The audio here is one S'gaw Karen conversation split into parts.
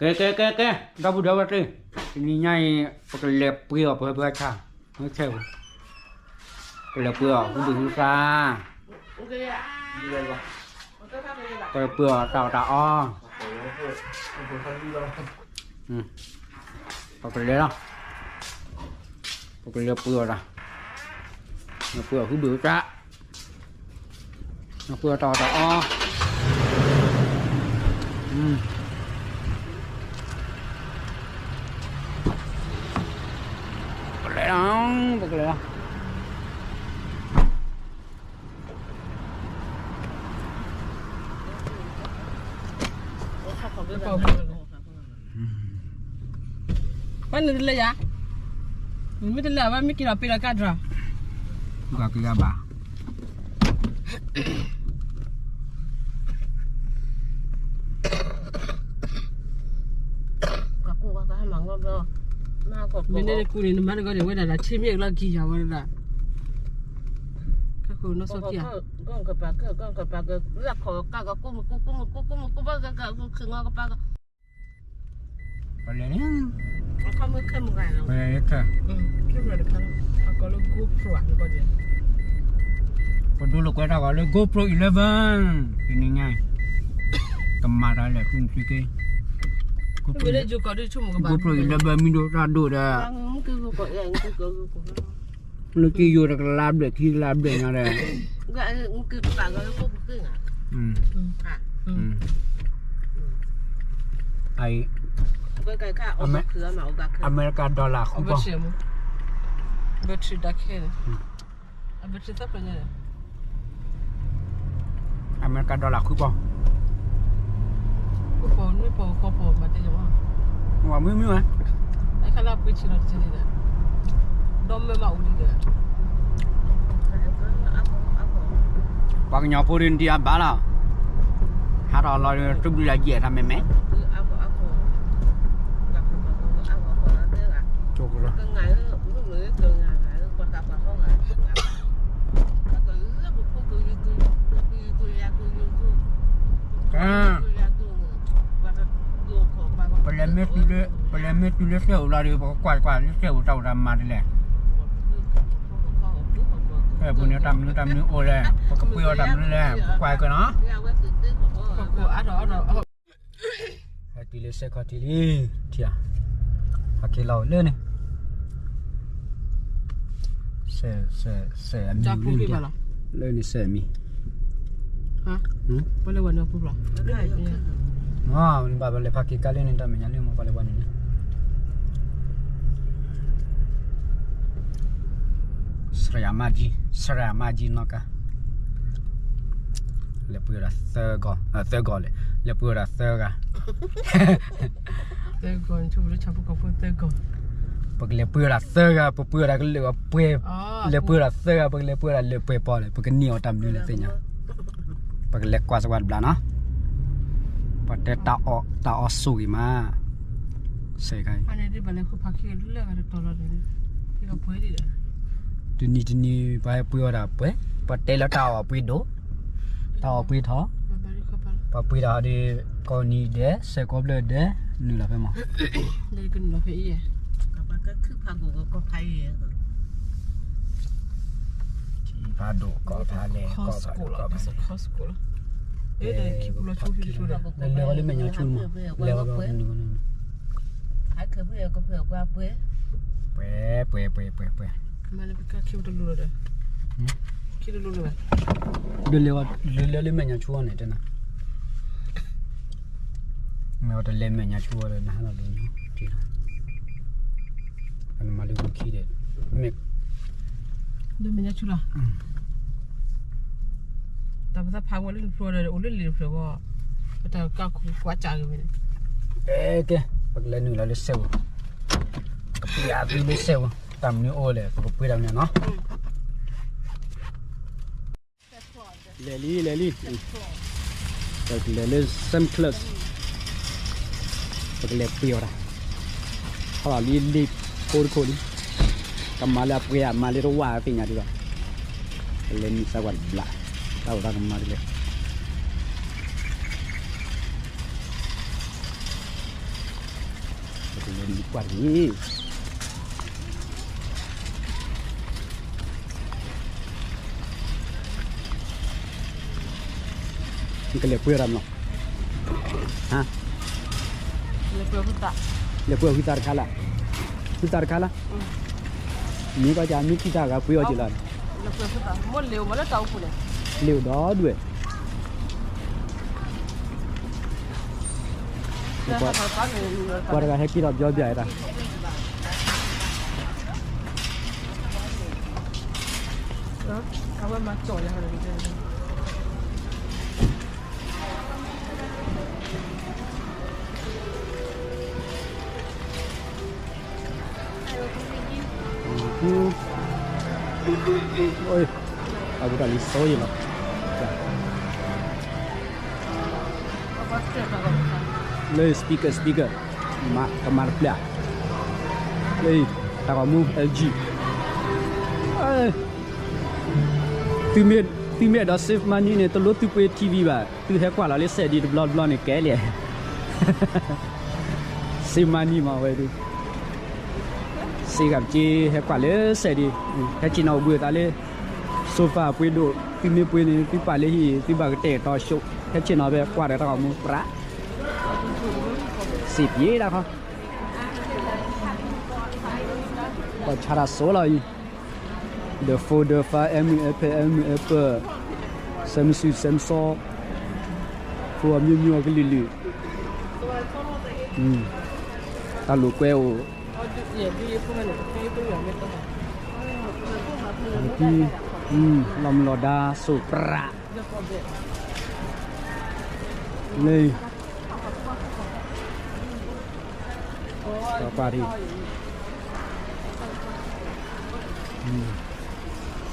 ကဲ ကဲ ကဲ ကဲ ဒီပုၢ်ဒီဝဲၢ်သ့ၣ်, တနံၤညါအံၤ ပကလဲၤပှ့ၤအီၣ်ပှဲၤပှဲၤဆၣ်, မ့ၢ်ဆဲး, ကလဲၤပှ့ၤအီၣ်ဟုဘ့ၣ်ဟုသး, ကလဲၤပှ့ၤအီၣ်တၢ်အီၣ်တၢ်အီ, ပကလဲၤလီၤ, ပကလဲၤပှ့ၤအီၣ်တၢ်, ပှ့ၤအီၣ်ဟုဘ့ၣ်ဟုသး နပှ့ၤအီၣ်တၢ်အီၣ်တၢ်အီ, ပကလဲၤလီၤ, ပကလဲၤလီၤ, ဘၣ်နုၤတလဲၤယၤ, မ့ၢ်တလဲၤဘၣ် မ့ၢ်က့ၤဒီးပ့ၤလီၤကါဒြၤ, ဂၤက့ၤဂၤဘၣ် မ့ၢ်န့ၣ်တကူန့ၣ် နမါတဂီၢ်န့ၣ် ဝဲဒၣ်ဒၣ် ထံမ့ၢ်အကလီၢ်ကံယၤဝဲဒၣ်, ကဲခိၣ်နီၢ်စီကံဧါ ပလဲၤန့ၣ်, ပလဲၤခဲ, ပဒိလိာ်ကွဲတၢ်ဂီၤလၢ GoPro eleven, တနံၤညါအံၤ ကမၤတၢ်လဲၤဆူနစုက့, GoPro eleven မံၤဒိၣ်တၢ်ဒိၣ်ဒီး လၢက့ယိၤတကလးဘျဲၣ် ခံကလးဘျဲၣ်ညါဒီး, အံၤ, America dollar ဃုပီၢ်, America dollar ဃုပီၢ်, မ့ၢ်မ့ၢ်ဝဲ ပှၤကညီဖိဒ်နတံၤအဘၣ်လီၤ, ဟးထီၣ်လီၤ တဘျုးလၢယဲၢ်ထီၣ်မ့ၢ်မ့ၢ်, က ပလဲၤမ့ၢ်တုၤလၢ ပလဲၤမ့ၢ်တုၤလၢစဲအိၣ်လီၤဒီး ပကကွၢ်ကွၢ်လၢစဲအိၣ်တၢ်အိၣ်တၢ်မၤဒ်လဲၣ်, ဖဲပူၤန့ၣ်တၢ်မနုၤတၢ်မနုၤအိၣ်လဲၣ် ပကပှ့ၤအီၣ်တၢ်မနုၤလဲၣ် ပကွၢ်က့ၤနီၤ. ဟဲတုၤလၢစဲခီၣ်ထံးလံ, ထံၣ်ဧါ, ဟဲက့ၤလီၤလၢန့ၣ် စဲး စဲး စဲးအမံၤလၢန့ၣ်, လၢန့ၣ်စဲးအမံၤ, ဘၣ်ပလဲၤဖးက့ၤကါလၢန့ၣ် တၢ်မဲာ်ညါလၢမ့ၢ်ပှၤလဲၤဝဲန့ၣ်န့ၣ်, စရၣ်မါကၠံ, စရၣ်မါကၠံနီၢ်ကါ လဲၤပှ့ၤဝဲဒၣ်သၢဂီၤ, သၢဂီၤလဲၣ်, လဲၤပှ့ၤဝဲဒၣ်သၢဂၤ, သၢဂီၤန့ၣ် ဆိကမိၣ်လၢဆၣ်ဖိကီၢ်ဖိသၢဂီၤ, ပကလဲၤပှ့ၤဝဲဒၣ်သၢဂၤ, ပပှ့ၤဝဲဒၣ်ကလၢာ်အပှဲၤ, လဲၤပှ့ၤဝဲဒၣ်သၢဂၤ, ပကလဲၤပှ့ၤဝဲဒၣ်လၢာ်ပှဲၤပီၤလဲၣ်, ပကန့ၢ်အီၤတၢ်မနုၤလဲၣ်သ့ၣ်ညါ, ပကလဲၤကွၢ်စၢၤဝဲတဘျီနီၤ, ပှၤတဲတၢ်အီၣ်, တၢ်အီၣ်ဆိၣ်ဂ့ၤမး, စဲးခါအံၤ တနံၤတနံၤ ပှၤဟဲပှ့ၤဝဲဒၣ်ပှဲၤ, ပှၤတဲလၢတၢ်အီၣ်ပှ့ၤဒိၣ်, တၢ်အီၣ်ပှ့ၤထီၣ်, ပှၤပှ့ၤတၢ်ဒီး ကိးနံၤဒဲး စဲးကိးဘျၢၣ်ဒဲး နုာ်လီၤဖဲမး, ဖးဒိၣ်ကီၢ်ဖးလဲၢ် ကီၢ်ဖးဒိၣ်ကီၢ်ဖးလဲၢ်, လဲၤဝဲလၢမဲာ်ညါဆူမး, လဲၤဝဲလၢ ပှဲၤ ပှဲၤ ပှဲၤ ပှဲၤ ပှဲၤ ဒ်လဲၤဝဲ လဲၤလၢမဲာ်ညါဆူအီၤန့ၣ် တဲနၤ, မ့ၢ်ဝဲတလဲၤမဲာ်ညါဆူအီၤဒီး နဟးလီၤဒိးန့ၣ်, နမၤလၢဝံခံဒီး မ့ၢ် လၢမဲာ်ညါဆူလီၤ, တၢ်ပသးဖးဝဲလၢတဖျိဒီး အိၣ်လၢလံာ်တဖျၢၣ်ဘၣ်, ပတၢ်ကါခိၣ်ကွၢ်ကၢ်ဂ့ၤဝဲန့ၣ်, ကဲ ပကလဲၤနုာ်လီၤလၢစဲးပူၤ, ကပှ့ၤအသးလၢစဲးပူၤ, တၢ်မနုၤအိၣ်လဲၣ် ပကပှ့ၤတၢ်မနုၤနီၤ. လဲၤလံ လဲၤလံ, ပကလဲၤလၢ Sam's Club, ပကလဲၤပှ့ၤအီၣ်တၢ်, ဟးလီၤလံလ့ၣ်ဖိတခိၣ်လံ, ကမၤလၢအပှဲၤဧါ မၤလၢတဝၢ်သ့ၣ်ညါဒ်သိး, ပလဲၤနုာ်စၢၤကွၢ်တဘျီ, တၢ်အိၣ်တၢ်ကမၤဒ်လဲၣ်. လဲၤမံကွၢ်တဂ့ၤ. နကလဲၤပှ့ၤအီၤတၢ်မလီၤ, ဟါ, လဲၤပှ့ၤဟုသးတခါလၢ်, ဟုသးတခါလၢ်, မ့ၢ်ကီၢ်ကၢ မ့ၢ်ခံတၢ်ဂၤပှ့ၤအီၤက့ၤလီၤ, လ့ၣ်အိၣ်ဒီဒူၣ်ဝဲ, ပှၤတဂၤဟဲက့ၤထီၣ်ဘျီဘျီတၢ် အဝဲဒၣ်လံစိယလီၤ, လၢ speaker speaker မၤကမၤတပျၢ်, လၢ တၢ်ဂီၤမူ L G, သုမ့ၢ်အဲၣ်ဒိး save money န့ၣ် တလိၣ်သုပှ့ၤ T V ဘၣ်, သုဟဲကွၢ်လီၤလၢစဲးဒံးတဘျီတဘျီန့ၣ် ကဲလံ, save money မ့ၢ်ဝဲဒၣ် စ့ဂၤပက့ဟဲကွၢ်လၢစဲးဒံး, ဟဲက့ၤနီၤအိၣ်ဘှံးအသးလၢ sofa ပှ့ၤဒိၣ်, သုမ့ၢ်ပှ့ၤန့ၣ် သုပာ်လၢဟံၣ် သုဘၣ်ကတဲာ်ကတီၤ show, ဟဲက့ၤနီၤဖဲကွၢ်ဒီးတၢ်ဂီၤမူပြး, စံးပှ့ၤဒၣ်ခီ, ပှၤဆါတၢ်စိလီၤအံၤ, the fold, the five, M apple, M apple, Samsung, Samsung, ဖိအမျိုးမျိုးကလုာ်လုာ်, တၢ်လိာ်ကွဲအိၣ်, လီၤမုၢ်လီၤဒါ စိးပြး, လၢ ပှၤရံ,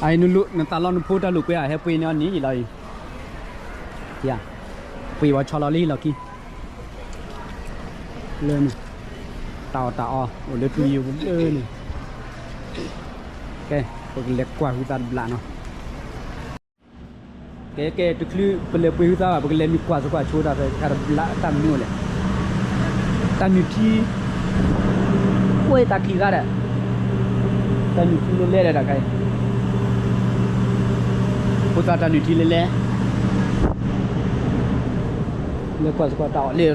အအံၤနလိၣ်နသးလီနဖိတၢ်လိာ်ကွဲဧါ ဟဲပှ့ၤန့ၢ်အီၤန့ၣ်ယံၤလီၤအံၤ, ပှ့ၤဝဲဆီလီၤလံလီၢ်ခံ, လၢန့ၣ်, တၢ်အီၣ်တၢ်အီအိၣ်လၢတူၢ်ယိာ်ပူၤလၢန့ၣ်, ကဲ, ပကလဲၤကွၢ်ဟုသးတဘျီနီၤ. ကဲကဲ တချုးပလဲၤပှ့ၤဟုသးဘၣ် ပကလဲၤနုာ်ကွၢ်စကွၢ်ဆိတၢ်ဖဲတခါတဘျီ တၢ်မနုၤလဲၣ်, တၢ်နုာ်ထံ, အိၣ်တၢ်ခံးဂၤဒီး, တၢ်နုာ်ထံလဲၤလဲၤဒီးတခါအံၤ, ဖိသၣ်တၢ်နုာ်ထံလဲၤလဲၤ, လဲၤကွၢ်စကွၢ်တၢ်အီၣ်လဲၤ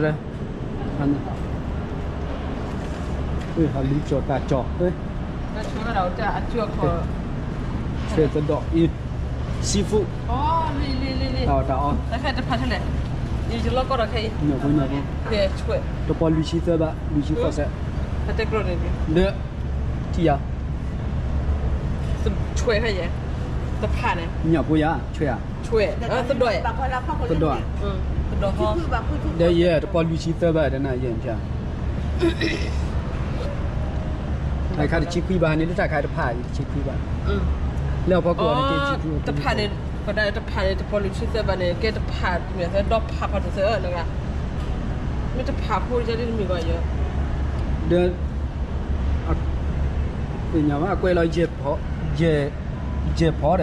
ရၢ ဟးလူၤကၠီၣ်တၢ်ကၠီၣ်, ဆဲးသဒီးအံၤ, seafood, တၢ်အီၣ်တၢ်အီ, တပီၤလွံၢ်ဆံသၢဘၣ် လွံၢ်ဆံသၢစဲး, ဒီး ထံၣ်ယၤ, ညၣ်ဖိယၤ, ဆွဲဧါ, သဒီး, သဒီး, ဒီးယဲ တပီၤလွံၢ်ဆံသၢဘၣ်ဒီးနၤယဲ, တၢ်ခါတဆံခွံဘၣ်န့ၣ် လၢတၢ်ခါတဖၣ်အံၤတဆံခွံဘၣ်, လၢအဖီခိၣ်န့ၣ် တဖၣ်န့ၣ်, တဖၣ်န့ၣ် တပီၤလွံၢ်ဆံသၢဘၣ်န့ၣ် ကဲတဖၣ်မ့ၢ်သၢဒီဖၣ်ဖးဒိၣ်သၢအၢလၢဂၤ, မ့ၢ်တဖၣ်ဖိယၤဒ်တမ့ၢ်ဘၣ်ယၤ, ဒီး သ့ၣ်ညါဘၣ် အကွဲးလီၤ ယဲၢ်ဖီဒီး, ယဲၢ်ဖီဂ့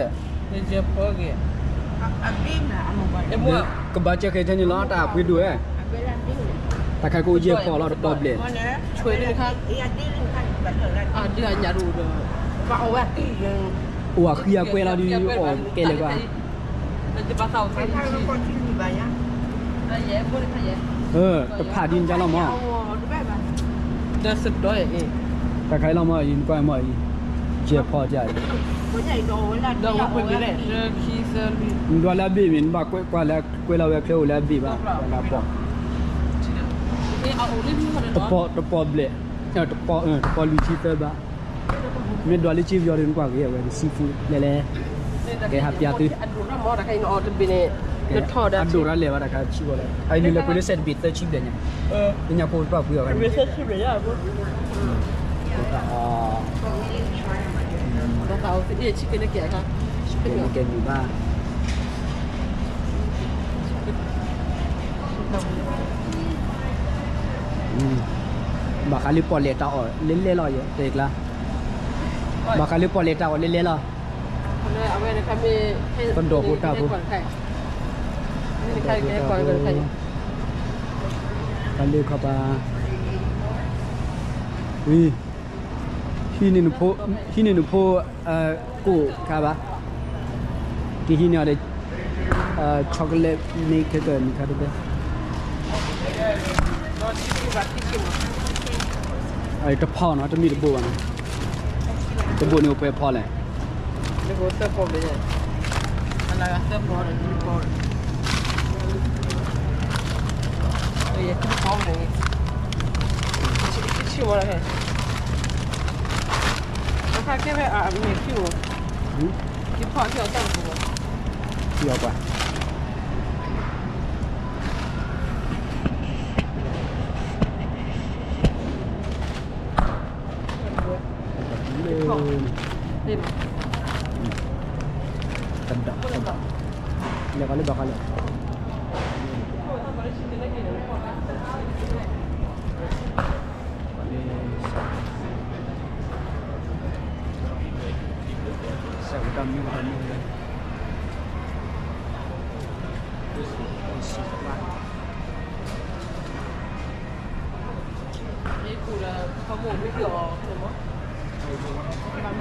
ၤ, ကဘၣ်စၢဃဲၤထဲန့ၣ်လီၤ တၢ်ပှ့ၤဒိၣ်ဝဲ, တၢ်ခါကအိၣ်ယဲၢ်ဖီလီၤ တပီၤဘျဲၣ်, အိၣ်အဃံအကွဲးလီၤဒ်အီၣ်ကဲလဲၣ်ကွၢ် တဖၣ်ဒ်န့ၣ်လီၤမး, တၢ်ခါအံၤလီၤမးအံၤ နကွၢ်မးအံၤ, ယဲၢ်ဖီဒ်အံၤ, နဒွးလၢအဘ့ၣ်မ့ၢ် နဘၣ်ကွဲးကွၢ်လၢအကွဲးလီၤဝဲအချၢအိၣ်လၢအဘ့ၣ်ဘၣ်, တပီၤဘျဲၣ်, တပီၤလွံၢ်ဆံသၢဘၣ်, မ့ၢ်ဒွးလၢက့ပယီၤဒီး နကွၢ်က့ၤအဝဲ seafood လဲၤလဲၤ, ကဲဟးပျးသု, အဒိၣ်ရၣ်လဲၤဘၣ်တၢ်ခါဆံးဘၣ်လဲၣ်, အံၤနလဲၤပှ့ၤလၢစဲးတဘ့ၣ်သၢဆံဘျဲၣ်ညါ, ပညါဖိတပၣ်ပှ့ၤအီၤ ကဲနုာ်ဘၣ်, ဘၣ်ဃးလၢပီၣ်လဲၣ်တၢ်အီၣ်လဲၤလဲၤလီၤ ယတဲကျါ, ဘၣ်ဃးလၢပီၣ်လဲၣ်တၢ်အီၣ်လဲၤလဲၤလီၤ, သဒီၣ်ဖိတၢ်ဖိ, သဒီၣ်ဖိတၢ်ဖိ, တၢ်လၢခီပၤ, တၢ်လၢခီပၤ, ဝံၤ ဟံးန့ၢ်နဖိ ဟံးန့ၢ်နဖိ ကိၣ်ခါဘၣ်, ကဟံးန့ၢ်အီၤဒီး chocolate milk ခဲကနံၣ်ခါတဘဲ, တဖီနီၤ တမ့ၢ်တဘိဘၣ်နီၤ, တဘိန့ၣ်အိၣ်ပှဲၤဖီလဲၣ်.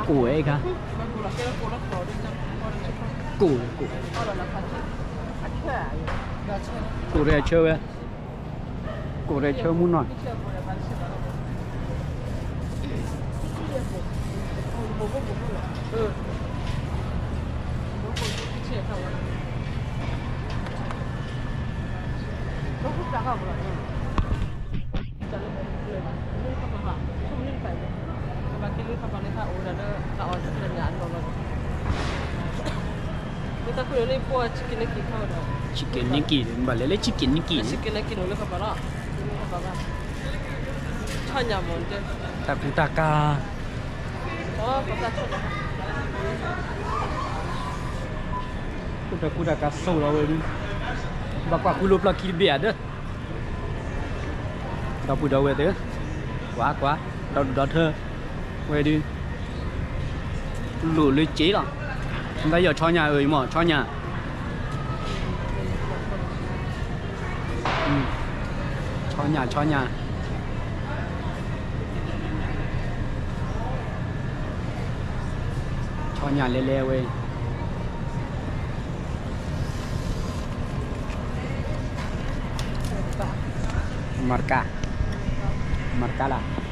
ကိၣ်ဝဲခါ, ကိၣ်ဝဲကိၣ်, ကိၣ်ရဲၣ်ဆၢဝဲ, ကိၣ်ရဲၣ်ဆၢမုၢ်နီၢ်. Chicken Nugget ဘၣ်လဲၣ်လၢ Chicken Nugget န့ၣ် တၢ်ကူတၢ်ကၤ, တၢ်ကူတၢ်ကၤစိာ်လီၤဝဲဒုး, ဘၣ်ကွၢ်ဃုလိာ်ပျီခံတဘ့ၣ်ဧါဒီး, ဒီပုၢ်ဒီဝဲၢ်သ့ၣ်, ကွၢ်ကွၢ်, ဒီဒူၣ်ဒီထၢ ဝဲဒုး, လိာ်လၢစ့လီၤ, ဘၣ်ယီၤဆီညၣ်အၢအံၤမ့ၢ် ဆီညၣ်, ဆီညၣ် ဆီညၣ်, ဆီညၣ်လဲၤလဲၤဝဲ မၤတကါ, မၤတကါလၢ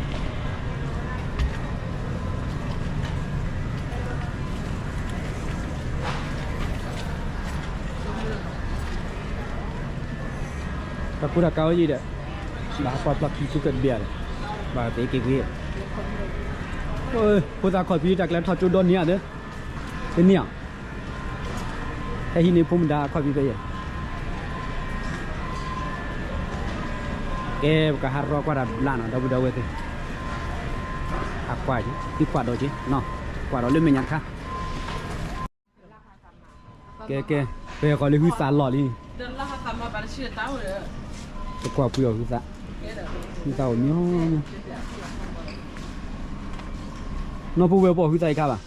တၢ်ကူတၢ်ကၤဝဲယံၤဒီး, ဘၣ်ဟးကွၢ်ပျီခံဆူကတဘ့ၣ်ဒီး, ဘၣ်သ့က့ၤက့ၤ, ဖိသၣ်ခီၣ်ဖံးတၢ်ကျဲထီၣ်ကၠိဒီနံၤဧါသ့, တနံၤဧါ, ဟဲဟံးန့ၢ်ဖိမုၣ်ဒါအခီၣ်ဖံးဖဲယဲၢ် ကဲ ပကဟးရီကွၢ်တၢ်ဘျါနီၤ ဒီပုၢ်ဒီဝဲၢ်သ့ၣ်, ဟးကွၢ်က့ၤ သံကွၢ်ဒီးက့ၤနီၤ, ကွၢ်ဒီးလၢမဲာ်ညါတခါ, ကဲကဲ, ပဟဲဃီၤလၢဟုသးလီၢ်လံ, ပကွၢ်ပှ့ၤအီၤဟုသး, ဟုသးအိၣ်မ့ၢ်, နီၢ်ဖိဝဲပှၤဟုသးအံၤခါဘၣ်,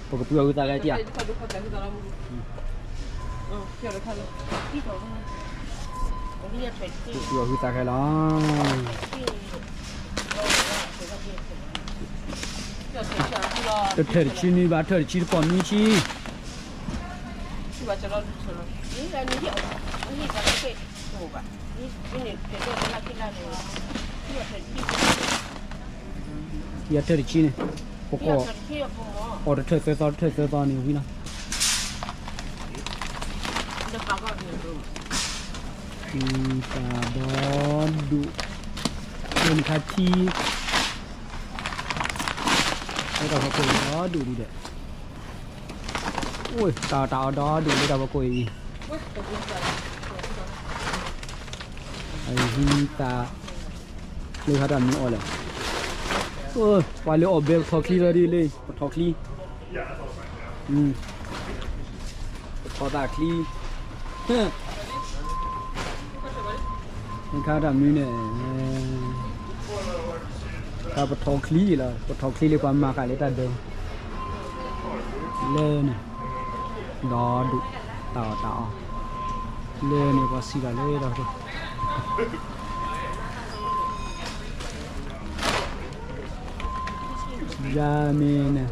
ပကပှ့ၤအီၤဟုသးခဲတံၢ်ဧါ ပှ့ၤအီၤဟုသးခဲလီၤ, တထၢၣ်တဆံနွံဘၣ် ထၢၣ်တဆံတပီၢ်နွံဆံ ယထၢၣ်တဆံန့ၣ်, ပကီၢ်, အီၣ်တထၢၣ်သၢသီ တထၢၣ်သၢသီန့ၣ်ဝံၤလီၤ, တၢ်ဒီဒူၣ်, လၢနခါထံ, လၢတၢ်ဖီခိၣ်ဒီဒူၣ်ဒံးဒီး, တၢ်အီၣ်တၢ်အီဒီဒူၣ်လၢတၢ်ဖီခိၣ်အံၤ, အဟံသး, လၢဟးတၢ်မနုၤအီၣ်လဲၣ်, ပှၤလၢအီၣ်ဘဲပထီၣ်ချံလီၤဒ်လၢ ပထီၣ်ချံ, ပထီၣ်သးချံ, ခါတၢ်မနုၤန့ၣ်, ခါပထီၣ်ချံလီၤ ပထီၣ်ချံလၢပှၤမၤဃာ်လၢတၢ်ဒၢး, လၢန့ၣ်, ဒီဒူၣ်, တၢ်အီၣ်တၢ်အီ, လၢန့ၣ်ပှၤစံးတၢ်လၢတၢ် ယၤမ့ၢ်န့ၣ်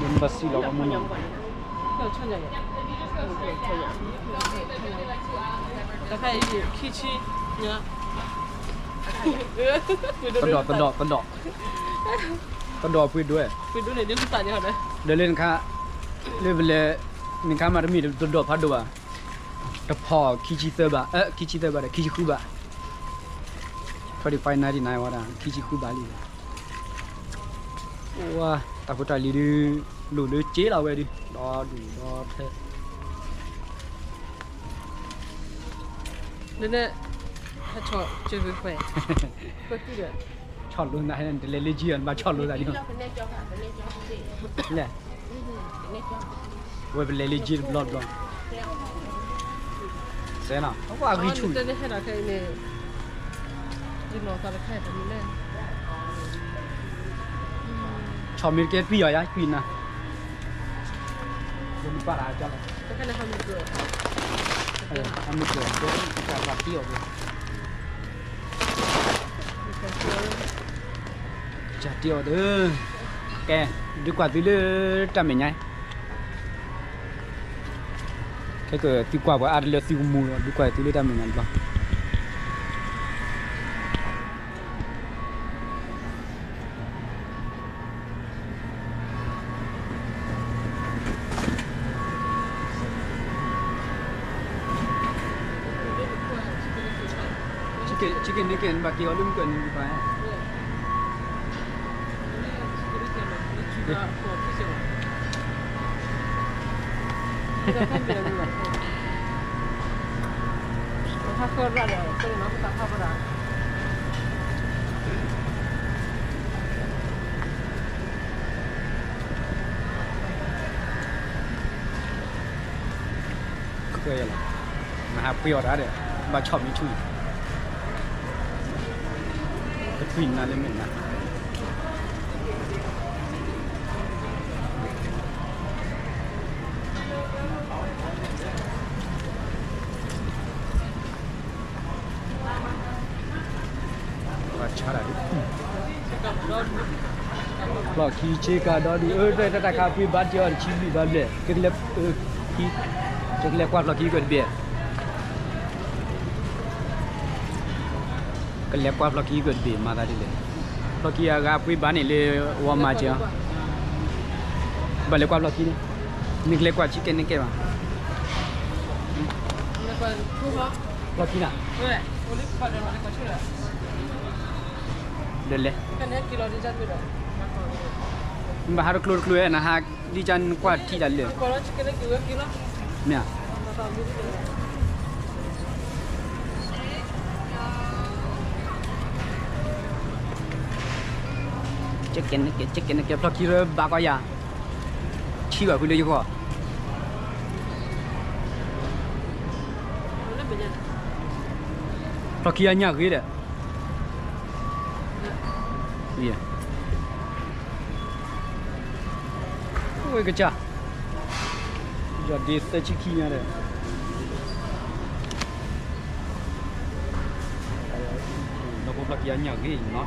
ယဘၣ်စံးလီၤကမူနီၤ တခါအံၤ ခံဆံ တဒီး တဒီး တဒီး တဒီးပှ့ၤဒိၣ်ဝဲ ပှ့ၤဒိၣ်န့ၣ် ဒ်လၢသးန့ၣ် ဒီးလၢနခါ လၢပလဲၤ နခါမးတမ့ၢ်တဒီးဖးဒိၣ်ဘၣ် တဖီၣ်ခံဆံသၢဘး အၢ ခံဆံသၢဘးဒီး ခံဆံဃုဘး twenty five ninety nine ဝဲဒၣ် ခံဆံဃုဘးလံ ဝါ တၢ်ဖိတၢ်လံၤဒုး လိၣ်လၢက့လီၤဝဲဒုး ဒီဒူၣ်ဒီထၢ လၢန့ၣ် ဟဲဆီၣ်ကၢၢ်ဖဲ ဆီၣ်လိနၤ တလဲၤလၢကၠံ ဘၣ်ဆီၣ်လိသးဒ် လဲၣ် ဝဲပလဲၤလၢကၠံတဘျီဘျီ စဲနၤ အဝဲအဂံၢ်ဆူၣ် ဆီၣ်မ့ၢ်တကဲတွံၢ်အီၤယါ တွံၢ်နၤ ဘၣ်ပၢ်တၢ်ကၢ်လီၤ ဟမ့ၢ်ကၢၢ် ကၢၢ်ဘၣ်တ့အီၤဒၣ် ကၢ်တ့အီၤဒၣ် ကဲ ဒုးကွၢ်သုလၢတၢ်မဲာ်ညါ ခဲကသုကွၢ်ပှၤအါတလၢသုကမူလီၤ ဒုးကွၢ်သုလၢတၢ်မဲာ်ညါတဘျီ chicken nugget နဘၣ်က့ၤအီၤလၢမုၢ်ကနံၤကပၤ ကဲလီၤ နဟးပှ့ၤအီၤတၢ်ဒီး ဘၣ်ဆီၣ်မ့ၢ်ဆူၣ် ကထွံၣ်နၤလၢမဲာ်နၤ ပှၤဆါတၢ်ဒ် ဖျီၣ်ခံဆ့ကၤဒီဒူၣ် အၢ တၢ်တၢ်ခါပှ့ၤဘါတ့ၢ်အီၤတဆံလွံၢ်ဒီးလဲၣ် ကလဲၤ ကလဲၤကွၢ်ဖျီၣ်ခံကတဘ့ၣ် ကလဲၤကွၢ်ဖျီၣ်ခံကတဘ့ၣ် မၤသးဒ်လဲၣ် ဖျီၣ်ခံအဂၤပှ့ၤဘါန့ၣ်လၢ Walmart က့ ဘၣ်လဲၤကွၢ်ဖျီၣ်ခံန့ၣ် နကလဲၤကွၢ် chicken nugget ဘၣ် ဖျီၣ်ခံနၤ ဒီးလဲၤ နဘၣ်ဟးတကျိၤတကျိၤဧဲ နဟးဒ်ကနကွၢ်ထံတၢ်လၢ မ့ၢ်ဧါ chicken nugget chicken nugget ဖျီၣ်ခံရၢဘၣ်ကီယၤ ဆံဘၣ်ဖုလၢယဂီၢ် ဖျီၣ်ခံအညၣ်ဂ့ၤဒီး ဝဲကစၢ် ယွၤဒ့သၢဆံခံညါဒီး ဒီးဖိဖျီၣ်ခံအညၣ်ဂ့ၤနီၤ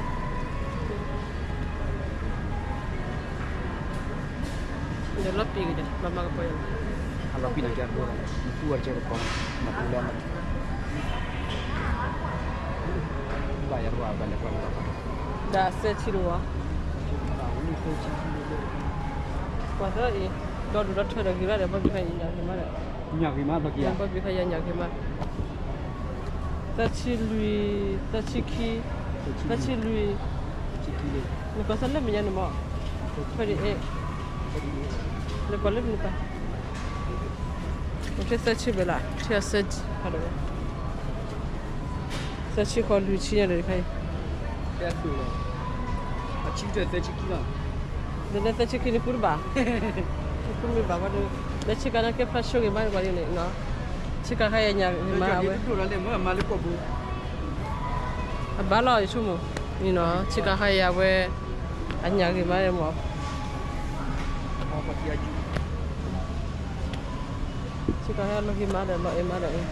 ဒီးလီၤပံာ်ကဒီး မၤမၤကပီၤယၤ အလီၤပံာ်နၤကဲဒိၣ်ဒီး နသူအီၤကဲကပီၤ မၤပူၤလီၤ ဘၣ်ယၤတဝၤဘၣ်လဲၤကွၢ်လီၤ ဒီးသၢဆံတဝၤ ပှၤသၢအံၤ ဒီဒူၣ်ဒီထၢဒီးဂ့ၤဘၣ်ဒီး ဘီဘံခါအံၤညၣ်ဂ့ၤမးဒီး ညၣ်ဂ့ၤမး ဘီဘံခါယၤညၣ်ဂ့ၤမး သၢဆံလွံၢ် သၢဆံခံ သၢဆံလွံၢ် နကွၢ်စၢ်လၢမဲာ်ညါန့ၣ်မး တwenty-eight နကွၢ်လၢနကွၢ် သၢဆံဘဲလၢ ထံအသၢဆံ ဖးဒိၣ်ဝဲ သၢဆံဃီလွံၢ်ဆံညါဒီးတခါအံၤ နလဲၤသၢဆံခံန့ၣ်ကူတဘၣ် ကူမ့ၢ်ဘၣ်ဝဲဒီး လၢဆ့ကၤန့ၣ်ကဲဖျါဆိဂ့ၤမးန့ၣ် ဆ့ကၤခါအံၤညၣ်ဂ့ၤမးဝဲ မၤလၢကီၢ်ပူၤ ဘၣ်လီၤယဆိကမိၣ်, ဆ့ကၤဟါယၤဝဲ, အညၣ်ဂ့ၤမးမး, ဆ့ကၤဟါလီၤဂ့ၤမးဒီး လီၤအဲၣ်မးဒီး,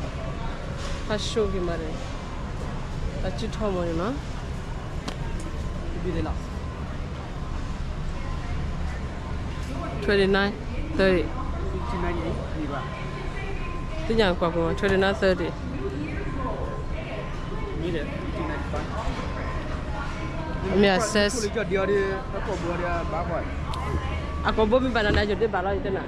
ဟါဆိၣ်ဂ့ၤမးဒီး, အစုထီၣ်မးန့ၣ်နီၤ. Twenty nine, thirty. သ့ၣ်ညါကွၢ်ပူၤ, twenty nine, thirty. မ့ၢ်အစဲး, အကိာ်ဘိမ့ၢ်ဘၣ်နၤနၤ ယိၤဒ့ဘၣ်လီၤ ယတဲနၤ.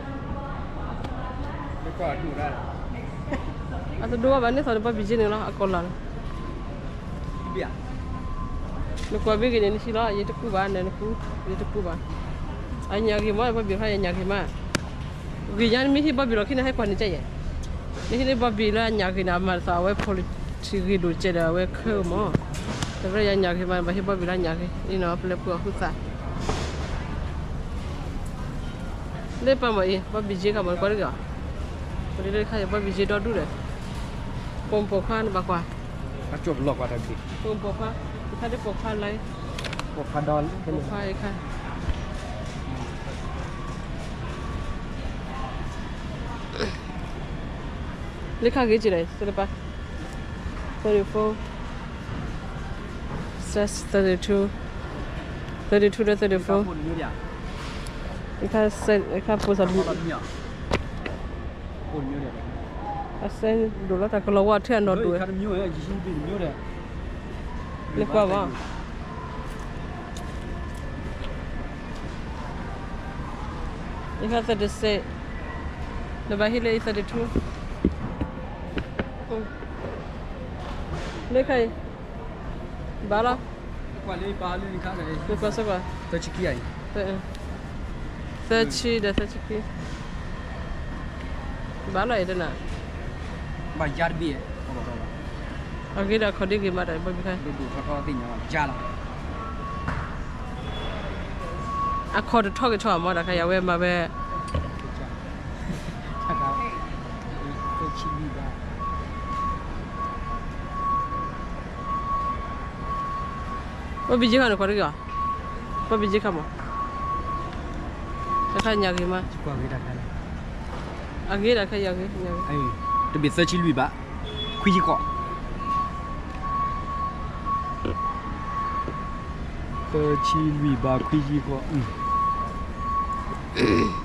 အတဒိဘၣ်န့ၣ် သီၣ်န့ၣ် ပှၤဘံၣ်က့န့ၣ်လီၤ အကိာ်လီၤန့ၣ်. နကွၢ်ဘ့ၣ်ဂ့ၤန့ၣ် နဟံးလီၤ ယတကူဘၣ် နနကူ, ယတကူဘၣ်. အညၣ်ဂ့ၤမး ပှၤဘံၣ်ဖးယညၣ်ဂ့ၤမး. ဂ့ၤညါနမ့ၢ်ဟံးဘီဘံၣ်လီၤခံန့ၣ် ဟဲကွၢ်န့ၣ်ကဲယဲ. နဟံးန့ၢ်ဘီဘံၣ်လၢအညၣ်ဂ့ၤန့ၣ် အမၤသးအဝဲဖိလံၤထံဂ့ၤဒိၣ်ကဲဒီး အဝဲခဲအမး. တရၢယညၣ်ဂ့ၤမး ဘၣ်ဟံးဘီဘံၣ်လၢအညၣ်ဂ့ၤ အံၤနီၤ ပလဲၤပှ့ၤအီၤဃုသး. လၢပၢ်မးအံၤ ဘီဘံၣ်က့ခါမး နကွၢ်တဂ့ၤအီၤ. ပဒ်လၢခါယဘီဘံၣ်က့ဒီဒူၣ်ဒီး, ပိာ်မုၣ်ပိာ်ခွါနဘၣ်ကွၢ်, ပိာ်မုၣ်ပိာ်ခွါ, တခါဒ်ပိာ်ခွါလၢ, ပိာ်ခွါဒီး, ပိာ်ခွါအခါ လၢခါဂ့ၤက့ၤလဲၣ် သ့ၣ်တပၤ, thirty four, size thirty two, thirty two ဒီး thirty four, အခါ အခါဖိသးဘံၣ်, အစဲဒိၣ်လီၤတၢ်ကလီၤဝါထဲအနီၢ်ဒိၣ်ဝဲ, နကွၢ်ဘၣ်. ယခါ thirty six, နဘၣ်ဟ့ၣ်လၢအံၤ thirty two, လၢခါအံၤ, ဘၣ်လီၤ, နကွၢ်စ့ၢ်ကီး, သၢဆံဒီးသၢဆံခံ, ဘၣ်လီၤအံၤဒ်နၤ, ဘၣ်ယါတဘ့ၣ်, အဂ့ၤဒီးအခီၣ်ဒ့ဂ့ၤမးဒီး ဘီဘံၣ်ခါ, အခီၣ်တထီၣ်ဂ့ၤထီၣ်အမးဒီး ခါယၤဝဲမၤဝဲ ဘီဘံၣ်က့ခါန့ၣ် ကွၢ်တဂ့ၤအီၤ, ဘီဘံၣ်က့ခါမး, တခါညၣ်ဂ့ၤမး, အဂ့ၤဒီးခါယၤဂ့ၤ, တဘ့ၣ်သၢဆံလွံၢ်ဘး, ခွံဆံဃိး, သၢဆံလွံၢ်ဘး ခွံဆံဃိး,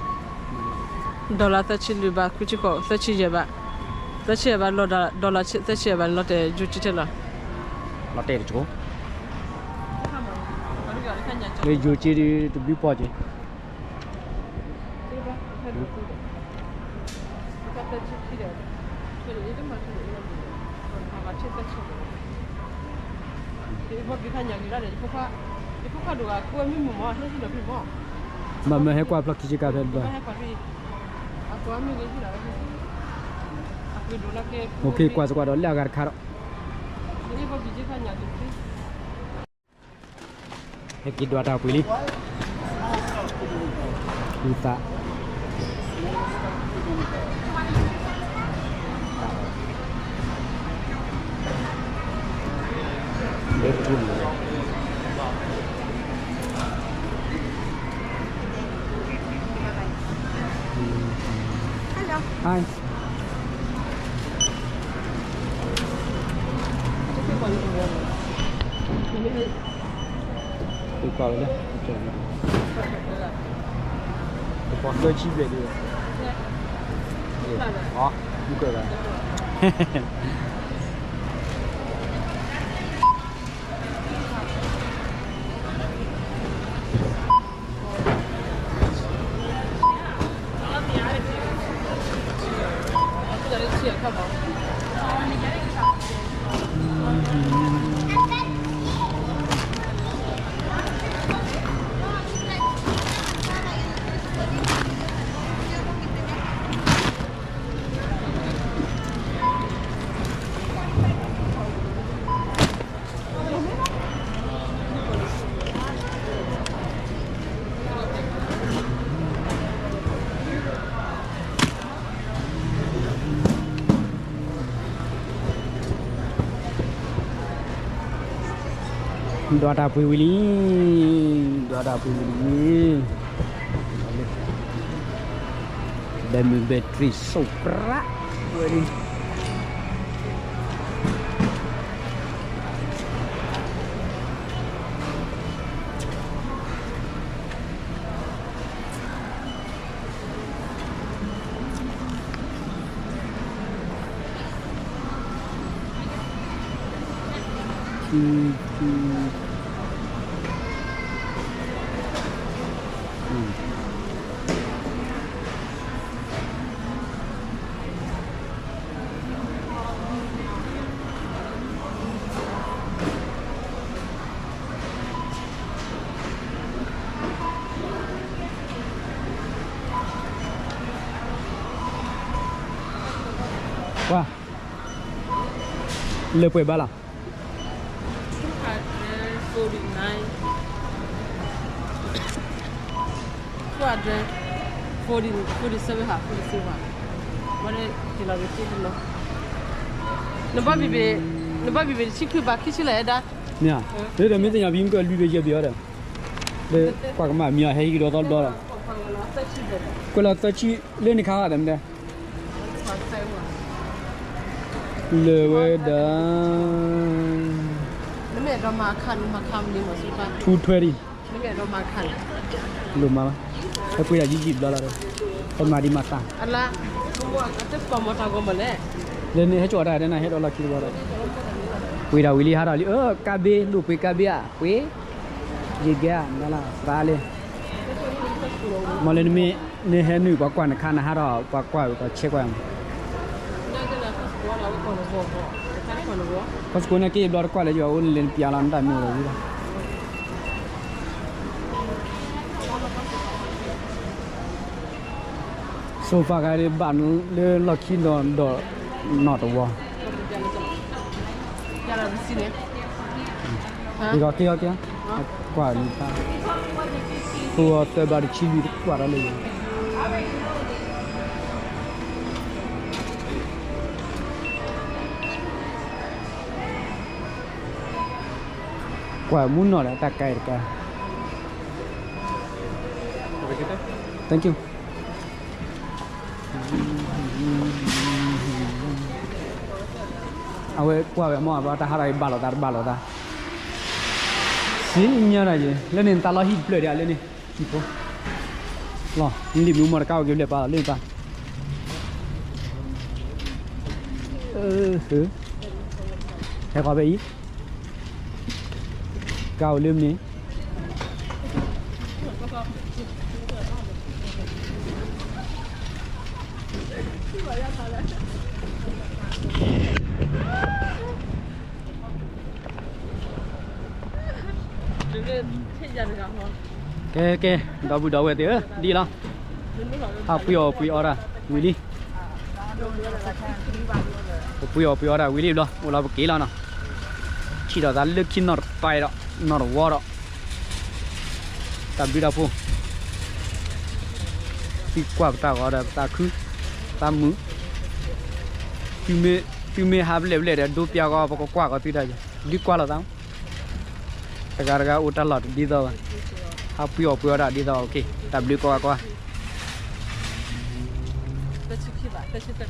ဒီလၣ်သၢဆံလွံၢ်ဘး ခွံဆံဃိး, သၢဆံယဲၢ်ဘး, သၢဆံယဲၢ်ဘး, ဒီလၣ်သၢဆံယဲၢ်ဘးန့ၣ် လီၤတဲာ်ယိၤက့ထဲလီၤ, လီၤတဲာ်တကိး, လၢယိၤက့ဒီးတဘျုးပီၢ်က့ မ့ၢ်မ့ၢ်ဟဲကွၢ်ဖျီခံဆ့ကၤဖဲဘၣ်, အိၣ်ခ့ကွၢ်သကွၢ်ဒီးလၢအဂၤတခါဒီး ဟဲက့ၤဒွးတၢ်ပှ့ၤလံ, လူသး, လၢတထူၣ်န့ၣ် Hi. ကွၢ်ဝဲလၢ, တပီၤသၢဆံဘျဲၣ်ဒံး, ဟီ, မုၢ်ကၢၢ်ဂၤ ဒွးတၢ်ပှ့ၤဝံၤလံ, ဒွးတၢ်ပှ့ၤဝံၤလံ, ဘဲမုာ်ဘဲတြံၣ်စိးပြးဝဲလံ. ကွၢ်, လၢပှဲၤဘၣ်လီၤ. Two hundred forty-nine, two hundred forty, forty-seven ဟး forty-seven ဟး, ဝဲန့ၣ်က့ၤလီၤ receipt လီၤ. နဘၣ်ဘံၣ်ဘ့ၣ်, နဘၣ်ဘံၣ်ဘ့ၣ်တဆံခွံဘၣ် ခံဆံလၢၤအဲၣ်ဒၣ်. မ့ၢ်ဧါ, လၢဒီးမ့ၢ်သ့ၣ်ညါဘံမုၢ်ကလွံၢ်ဘ့ၣ်ယဲၢ်ဘ့ၣ်အီၤဒီး, လၢကွၢ်ကမၣ်မံၤအီၤ ဟဲဟံးကဒီးသီဘျီဒီး, ကွဲးလီၤသၢဆံလၢန့ၣ်ခါဂၤဒီးမ့ၢ်တဲ, လၢဝဲဒၣ် two twenty, လိၣ်မးလီၤ, ဟဲပှ့ၤဒၣ်ယံာ်ယံာ်ဘျီလီၤဒီး, ပမၤဒံးမၤသး, လၢန့ၣ်ဟဲကၠီၤတၢ်တဲနၤ ဟဲဒီးလီၢ်ခံတဘျီဒီး, ပှ့ၤဒၣ်ဝံၤလံဟးထီၣ်လံ, အၢ ကါဘ့ၣ် လိၣ်ပှ့ၤကါဘ့ၣ်ဧါ, ပှ့ၤ, ယကဲဧါ နလၢသးလံ, မ့ၢ်လၢနမ့ၢ်, နဟဲနုာ်ပှၤကွၢ်နခါ နဟးထီၣ်ပှၤကွၢ်ဝံၤပှၤဆဲးကွၢ်မး, Costco န့ၣ်က့ၤဘျီတကွၢ်လၢယွၤအိၣ်လၢလၢနပျးလီၤ နတၢ်မ့ၢ်အိၣ်လၢဝံၤလီၤ. စိၤဖးကါဒ်ဘၣ်လၢလီၢ်ခံဒီး ဒီးနီၢ်တဝီ, က့ၤက့ၤက့ၤ, ကွၢ်လံ, သူအီၤသၢဘျီတဆံလွံၢ်တကွၢ်ဒီးလၢ ကွၢ်မူနီၢ်ဒီးတၢ်ကါအံၤတကါ, Thank you. အဝဲကွၢ်ဝဲမ့ၢ်ဘၣ်တၢ်ဟးထီၣ်အံၤဘၣ်လိာ်သးတဘၣ်လိာ်သး, စံၣ်ညီၣ်တၢ်ယဲ လၢန့ၣ်တၢ်လီၢ်ဟံၣ်တဖျၢၣ်ဒံးဧါလၢန့ၣ်, လီၤ လံာ်မုၢ်မီၢ်တကါအိၣ်က့ၤဖျဲၣ်ပာ်လီၤလၢန့ၣ်ပာ်, ဟဲဃီဖဲအံၤ, ကါအိၣ်လၢမ့ၢ် ကဲကဲ, ဒီပုၢ်ဒီဝဲၢ်သ့ၣ်ဧၢ, ဒ်လီၤ, ဟးပှ့ၤအီၣ်ပှ့ၤအီတၢ်ဝံၤလံ, ပပှ့ၤအီၣ်ပှ့ၤအီတၢ်ဝံၤလံဘျီ အိၣ်လီၤပက့ၤလီၤနီၤ, ထံၣ်ဒီးသးလၢခံနီၢ်တပၤဒီး နီၢ်တဝီဒီး တၢ်ဘျုးတၢ်ဖှိၣ်, သုကွၢ်ပတၢ်ဂီၤဒီးပသးခု, သးမုာ်, သုမ့ၢ်ဟးဖျဲၣ်ဖျဲၣ်ဒီး ဒိပျၢ်ဂီၤ ပကကွၢ်ဂီၤသုတၢ်ယၤ, ဒုးကွၢ်လိာ်သး, တဂၤတဂၤအိၣ်တၢ်လီၢ်တဒ်သိးဘၣ်, ဟးပှ့ၤအီၣ်ပှ့ၤအီတၢ်ဒ်သိး, တၢ်ဘျုးကိးဂၤကိးဂၤ, သၢဆံခံဘၣ်, သၢဆံသၢ,